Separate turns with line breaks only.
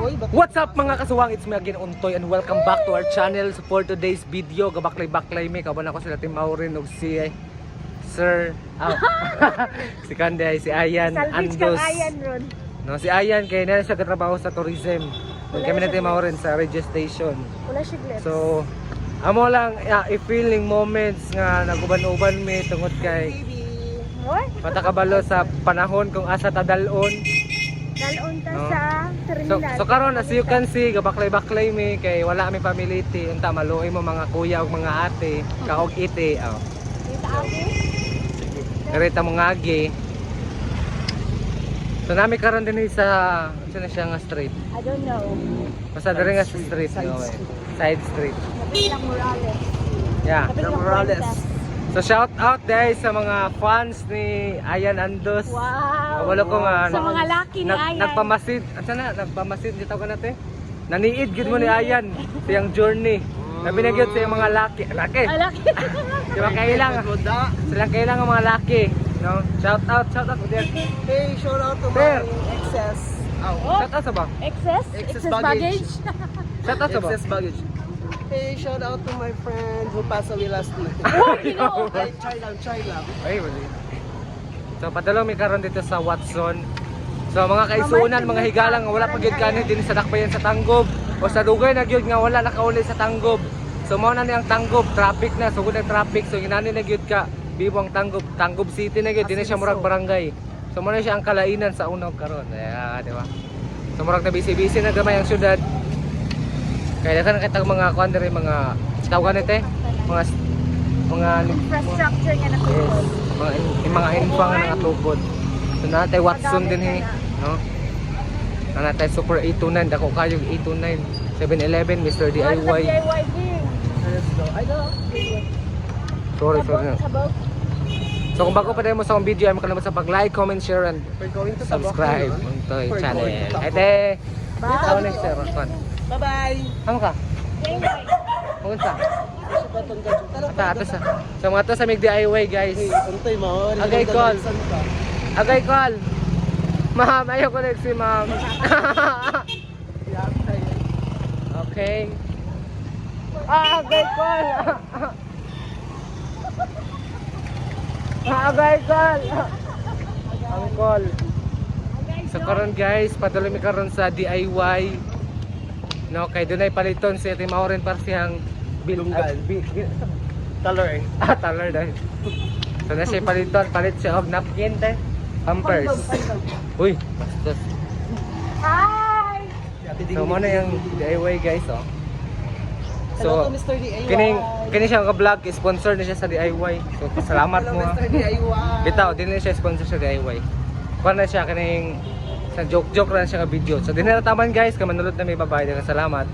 What's up, mga kasuwang? It's me again, Untoy, and welcome back to our channel. So for today's video, gabaklay-baklay mi. Kauban ako sila Team Maurin ug si Sir, oh, si Kanday, si Ayan,
Salvage
Andos.
kang ayan ron.
No, si Ayan kay na siya katrabaho sa tourism. Ug
Wala
kami na
siya
Team Maurin sa radio station.
Wala siya glips.
So, amo lang i-feeling moments nga naguban-uban mi tungod kay
What?
patakabalo sa panahon kung asa tadalon.
Dalon ta
No.
sa
So,
terminal.
so karon, as you can see, gabaklay-baklay mi kay wala mi pamiliti. Unta maluoy mo mga kuya ug mga ate, kaog ite. Oh.
Dito ate.
Karita mo ngagi. So nami karon din sa sa na siya nga street.
I don't know.
Basta diri nga sa street,
Side
no, eh.
street.
Side street.
Kapit lang Morales.
Yeah.
Kapit lang
Morales.
Fuentes.
So shout out dahil sa mga fans ni Ayan Andos.
Wow.
Wala ko nga
Sa mga laki ni Ayan.
Nagpamasid. Asa na? Nagpamasid dito ka natin. Naniid gid mo ni Ayan sa iyang journey. Labi na gyud sa iyang mga laki. Laki.
Ay, laki.
Di ba kailang? Silang kailang ang mga laki, no? Shout out, shout out.
Hey, shout out to
Sir.
my excess. Ow.
Oh,
Shout out sa ba?
excess?
Excess
Excess baggage?
baggage.
Shout out sa ba?
Excess baggage. Hey, shout out to my friend who passed away last night.
Oh, Ginoo.
Ay, try lang, try lang.
Ay, wala. So padalong mi karon dito sa Watson. So mga kaisunan, mga higalang nga wala pa gyud kanhi din sa dakbayan sa Tanggob o sa dugay na gyud nga wala nakauli sa Tanggob. So mao na ni ang Tanggob, traffic na, sugod ang traffic. So inani na gyud ka bibo ang Tanggob, Tanggob City na gyud, di na siya murag barangay. So mao na siya ang kalainan sa unog karon. Yeah, di ba? So murag na busy-busy na gamay ang syudad. Kaya daghan kitag mga kuan diri, mga tawagan nito eh, mga mga
Infrastructure nga
Yes.
natukod.
Mga, yung mga info nga nakatupod. So natay Watson din eh, no? Na natay Super 829, dako kayo 829, 7-Eleven, Mr.
DIY.
DIY.
DIY king.
Let's go. I know.
Sorry, sorry.
Sabog, sabog.
So kung bago pa tayo mo sa akong video, ay makalimot sa pag-like, comment, share, and
We're going to Tabok
subscribe
ngayon.
to
We're
channel.
going to Tabok.
Ete,
Bye.
tao na sir, Kwan.
Bye-bye.
Amo ka?
DIY.
Magunsa?
Ata,
Ata, ato sa. So mga to sa mig DIY, guys.
Hey, untay mo.
Agay, call. Agay call. Ma'am, ayoko na si ma'am. Okay. Ah, agay call. Ah, agay call. Ang call. So karon guys, patuloy mi karon sa DIY. No, kay dunay paliton si Ate Mauren para siyang bil,
Lunggan.
ah, bil,
Taler.
ah, taler dahil. So na siya paliton, palit siya og napkin te. Pampers. Uy, bastos.
Hi!
So mo na yung DIY guys, oh.
Hello
So
to Mr. DIY.
kining kini siya nga vlog sponsor na siya sa DIY. So pasalamat
Hello,
mo. Ah.
Mr. DIY.
Bitaw, dili na siya sponsor sa DIY. Kuha na siya kining sa joke joke ra na siya nga video. So dinara taman guys, kay manulod na may babae. Daghang salamat.